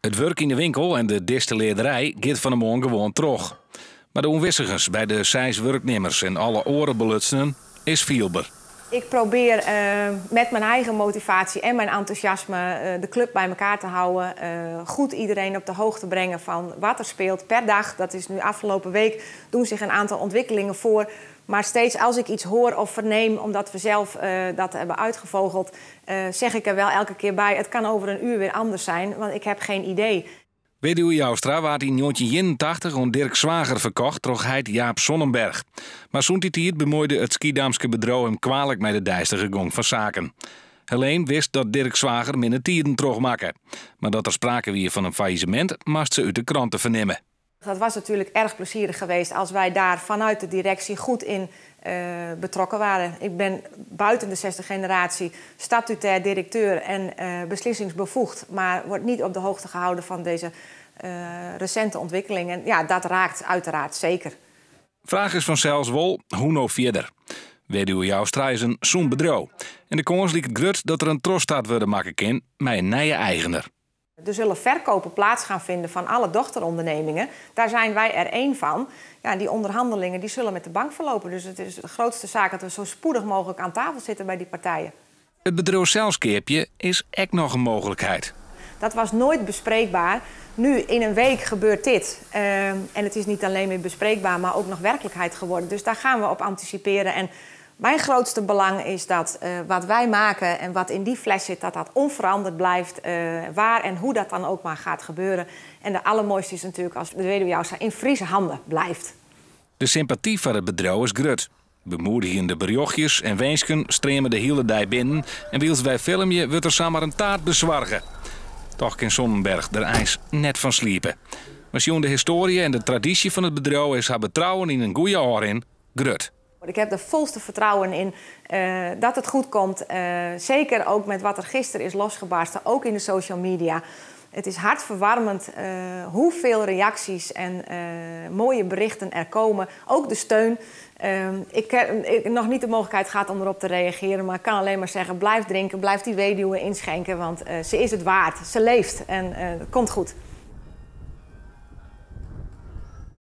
It wurk yn de winkel en de distillearderij giet fan 'e moarn gewoan troch. Mar de ûnwissigens by de seis wurknimmers en alle oare belutsenen is fielber. Ik probeer met mijn eigen motivatie en mijn enthousiasme de club bij elkaar te houden. Goed iedereen op de hoogte brengen van wat er speelt per dag. Dat is nu afgelopen week, doen zich een aantal ontwikkelingen voor. Maar steeds als ik iets hoor of verneem, omdat we zelf dat hebben uitgevogeld, zeg ik er wel elke keer bij: het kan over een uur weer anders zijn, want ik heb geen idee. Weduwe Joustra waard yn 1981 oan Dirk Zwager ferkocht troch heit Jaap Sonnenberg. Mar sûnt dy tiid bemuoide it Skiedamske bedriuw him kwalik mei de deistige gong fan saken. Helene wist dat Dirk Zwager minne tiden trochmakke. Mar dat der sprake wie fan in faillissemint moast se út de krante fernimme. Dat was natuurlijk erg plezierig geweest als wij daar vanuit de directie goed in betrokken waren. Ik ben buiten de zesde generatie statutair directeur en beslissingsbevoegd, maar word niet op de hoogte gehouden van deze recente ontwikkelingen. Ja, dat raakt uiteraard zeker. Fraach is fansels wol, hoe no fierder? Weduwe Joustra is in sûn bedriuw. En de kâns liket grut dat der in trochstart wurde makke kin mei in nije eigener. Er zullen verkopen plaats gaan vinden van alle dochterondernemingen. Daar zijn wij er één van. Ja, en die onderhandelingen die zullen met de bank verlopen. Dus het is de grootste zaak dat we zo spoedig mogelijk aan tafel zitten bij die partijen. It bedriuw sels keapje is ek noch in mooglikheid. Dat was nooit bespreekbaar. Nu in een week gebeurt dit. En het is niet alleen meer bespreekbaar, maar ook nog werkelijkheid geworden. Dus daar gaan we op anticiperen. En mijn grootste belang is dat wat wij maken en wat in die fles zit, dat dat onveranderd blijft. Waar en hoe dat dan ook maar gaat gebeuren. En de allermooiste is natuurlijk als de Weduwe Joustra in Friese handen blijft. De sympaty foar it bedriuw is grut. Bemoedigjende berjochtjes en winsken streame de hiele dei binnen en wylst wy filmje wurdt der samar in taart besoarge. Toch kin Sonnenberg der eins net fan sliepe. Mar sjoen de histoarje en de tradysje fan it bedriuw is har betrouwen yn in goede ôfrin grut. Ik heb er volste vertrouwen in dat het goed komt. Zeker ook met wat er gisteren is losgebarsten, ook in de social media. Het is hartverwarmend hoeveel reacties en mooie berichten er komen. Ook de steun. Ik heb nog niet de mogelijkheid gehad om erop te reageren, maar ik kan alleen maar zeggen: blijf drinken, blijf die weduwe inschenken, want ze is het waard. Ze leeft en het komt goed.